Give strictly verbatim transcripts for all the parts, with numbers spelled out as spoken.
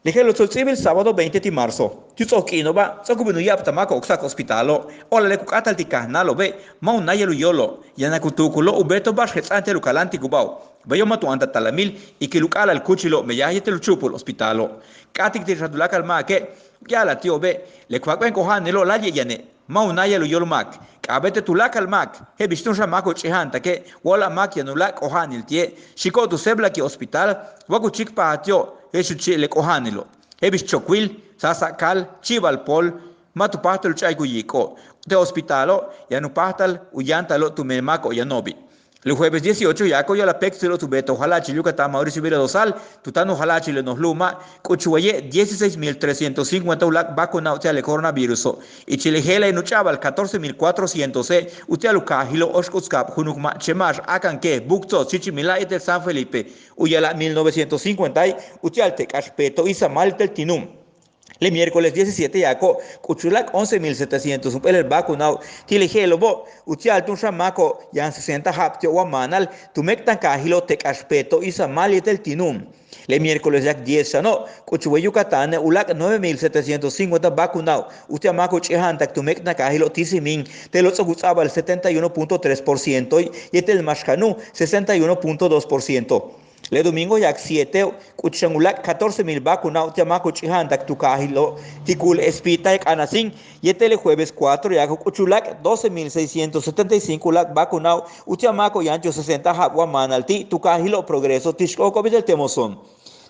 Le je'elo' ts'o'ok ts'íibil sábado veinte ti' marzo, ti' u ts'o'ok k'iino'oba' ts'o'ok u bin u ya'ab ta máako'ob k ts'áak hospitalo'. Óolale' ku k'áata'al ti' kajnáalo'obe' ma' u náayal u yóolo', yaan k tuukulo' u beeto'ob ba'ax jets'a'an ti'al u kaláantikubáajo'ob. Beyo' ma' tu áantal talamil ikil u k'a'ala'al kúuchilo'ob meyaj yéetel u chúupul hospitalo'. K'áatik ti' xan tuláakal máake' ku ya'ala'al ti'obe' le ku jakben k'oja'anilo' láayli' yane' ma' u náayal u yóol máak. K'a'abéet le tuláakal máak je'el bix túun xan máako'ob ch'ija'antake' wa u láak' máak yaan u láak' k'oja'anil ti'e', xiko'ob tu séeblakil hospital wa ku chíikpajal ti'ob je'ex u chi' le k'oja'anilo'. Je'el bix Chocuil, Sasa Cal, Chival Pol, ma' tu páajtal u ch'a'ik u yiiko'ob. Te' hospitalo' yaan u páajtal u yáantalo' tumen máako'ob yano'obi'. Le jueves dieciocho yaako'ob ya'alaj péektsilo'ob tu beeto'ob jala'achil Yucatán Mauricio Vila Dosal tu táan u jala'achil le noj lu'uma', k'uchul waye' dieciséis mil trescientos cincuenta u láak' vacunao' ti'al le coronaviruso'. Ichil le je'ela' yaan u ch'a'abal catorce mil cuatrocientose' uti'al u kaajilo' Óoxkutzcab, Junuk Ma'chema'ax, Akankeej, Buctzo, Chichimilá yéetel San Felipe. U ya'alaj mil novecientos cincuentae' uti'al te' k'áax Peto, Izamal yéetel Tinum. Le miércoles diecisiete yaako'ob k'uchul u láak' once mil setecientos jump'éel le vacunao' ti' le je'elo'obo'. Uti'al túun xan máako'ob yaan sesenta ja'ab ti'ob wa maanal tu méek'tankaajilo' te' k'áax Peto, Izamal yéetel Tinum. Le miércoles yak diez xano' k'uchul way Yucatáne' u láak' nueve mil setecientos cincuenta vacunao' uti'al máako'ob ch'ija'antak tu méek'tankaajilo' ti' simin te'elo' ts'o'ok u ts'a'abal setenta y uno punto tres por ciento yéetel máax kanu' sesenta y uno punto dos por ciento. Le domingo yak sieteo' k'uchul xan u láak' catorce mil vacunao' uti'al máako'ob ch'ija'antak tu kaajilo' ti' kuul Espita, K'anacín. Yéetel le jueves cuatro yaako'ob k'uchul u láak' doce mil seiscientos setenta y cinco u láak' vacunao' uti'al máako'ob yaan ti'ob sesenta ja'ab wa maanal ti' tu kaajilo' Progreso ti' xk'ook'ob yéetel Temozón.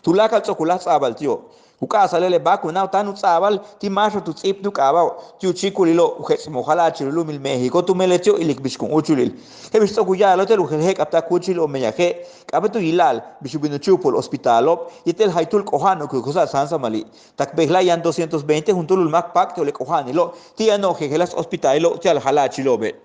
Tuláakal ts'o'ok u láaj ts'a'abal ti'ob ku k'a'asa'ale' le vacunao' táan u ts'a'abal ti' máaxo'ob tu ts'íibt u k'aaba'o' ti' u chíikulilo' u jets'mol jala'achil u lu'umil México tumen leti'ob ilik bix kun úuchulil. Je'el bix ts'o'ok u ya'alo'ob te'el u jeel je'ek'abta'al kúuchilo'ob meyajee' k'a'abéet u yila'al bix u bin u chúupul hospitalo'ob yéetel jaytúul k'oja'ano'ob ku k'osa'al sáansamali'. Tak bejla'e' yaan doscientos veinte juntúulul máak páak' ti'ob le k'oja'anilo' ti' yano'ob jejeláas hospitalilo' uti'al jala'achilo'obe'.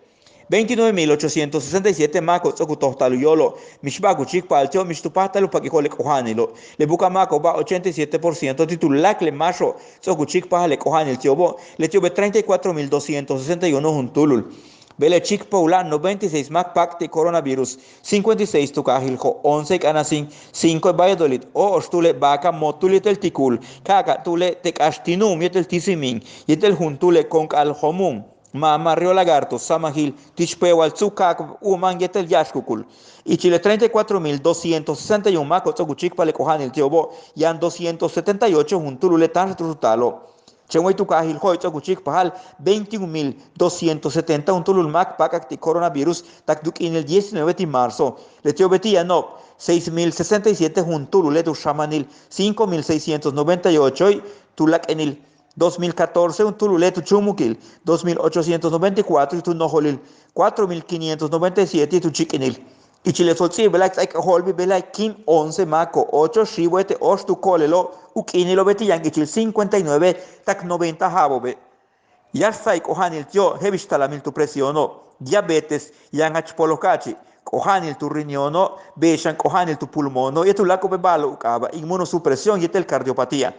Veintinueve mil ochocientos sesenta y siete máako'ob ts'o'ok u tojta'al u yóolo'ob mixba'al ku chíikpajal ti'ob mix tu páajtal u pak'iko'ob le k'oja'anilo'. Le buka'aj máako'oba' ochenta y siete por ciento ti' tuláakal le máaxo'ob ts'o'ok u chíikpajal le k'oja'anil ti'obo'. Leti'obe' treinta y cuatro mil doscientos sesenta y uno juntúulul. Bey le chíikpajal u láak' noventa y seis máak páak' ti' coronavirus, cincuenta y seis tu kaajil Jo', once K'anacín, cinco Valladolid, óoxtúule' Vaca Motúul yéetel Ticul, ka'ak'atúule' te' k'áax Tinum yéetel ti' simin, yéetel juntúule' Konk'al, Jomum, Mama, Río Lagarto, Samajil, Tixpeewal, Tsukaak, Uman yéetel Ya'axkukul. Ichil le treinta y cuatro mil doscientos sesenta y uno máako'ob ts'o'ok u chíikpajal le k'oja'anil ti'obo' yaan doscientos setenta y ocho juntúulule' táanxatuxutalo'. Chéen way tu kaajil Jo'e' ts'o'ok u chíikpajal veintiún mil doscientos setenta juntúulul máak páak'ak ti' coronavirus tak tu k'iinil diecinueve ti' marzo. Leti'obe' ti' yano'ob seis mil sesenta y siete juntúulule' tu xamanil, cinco mil seiscientos noventa y ocho tu láak'inil, dos mil catorce juntúulule' tu chúumukil, dos mil ochocientos noventa y cuatro tu nojo'olil, cuatro mil quinientos noventa y siete tu chíik'inil. Ichil le ts'o'ok ts'íibil bejla'e' k ts'áaik k'ajóoltbil bejla'e' quin once máako'ob, ocho xiibo'ob yéetel oxtu ko'olelo'ob u k'iinilo'obe' ti' yaan ichil cincuenta y nueve tak noventa ja'abo'obe'. Yáax ts'áaik k'oja'anil ti'ob je'el bix talamil tu presiono', diabetes, yaan jach poloj ka'achi', k'oja'anil tu riñono', bey xan k'oja'anil tu pulmono' yéetel u láak'o'ob le ba'alo'ob u k'aaba' inmunosupresión yéetel cardiopatía.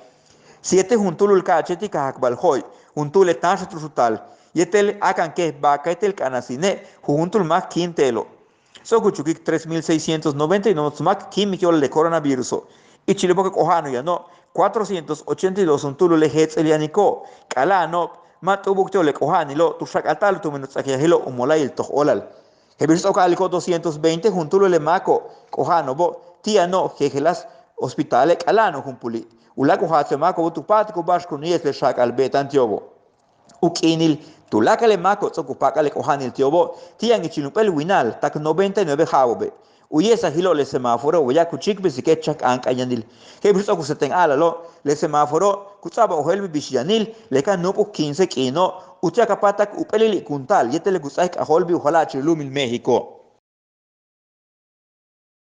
Siete juntúulul ka'ache' ti' kajakbal Jo'e', juntúule' táanxatuxutal, yéetel Akankeej, Vaca yéetel K'anacine', jujuntúul máak quin te'elo'. Ts'o'ok u chukik tres mil seiscientos noventa y nueve máak quin mix yo'olal le coronaviruso'. Ichil u booka k'oja'ano'ob yano'ob cuatrocientos ochenta y dos juntúulule' jets'el yaniko'ob, k'ala'ano'ob, ma' t'u'ubuk ti'ob le k'oja'anilo'ob tu xak'alta'alo'ob tumen u ts'akyajilo' u mola'ayil toj óolal. Je'el bix ts'o'ok k a'aliko'ob doscientos veinte juntúulule' máako'ob k'oja'ano'obo' ti' yano'ob jejeláas hospitale', k'ala'ano'ob jumpuli'. U láak' u jaats le máako'obo' tu pa'atiko'ob ba'ax ku níiyes le xak'al beeta'an ti'obo'. U k'iinil tuláakal le máako'ob ts'o'ok u pa'ak'al le k'oja'anil ti'obo' ti' yaan ichil jump'éel winal tak noventa y nueve ja'abo'obe'. U ye'esajilo'ob le semáforo' wa ya'ab ku chíikpesike' chak k'ank'anyanil. Je'el bix ts'o'ok u seten a'alalo', le semáforo' ku ts'a'abal ojéeltbil bix yanil le ka nu'uk'uk quince k'iino' uti'al ka páajtak jump'éelili' kuntaal yéetel le ku ts'áaik k'ajóoltbil u jala'achil u lu'umil México.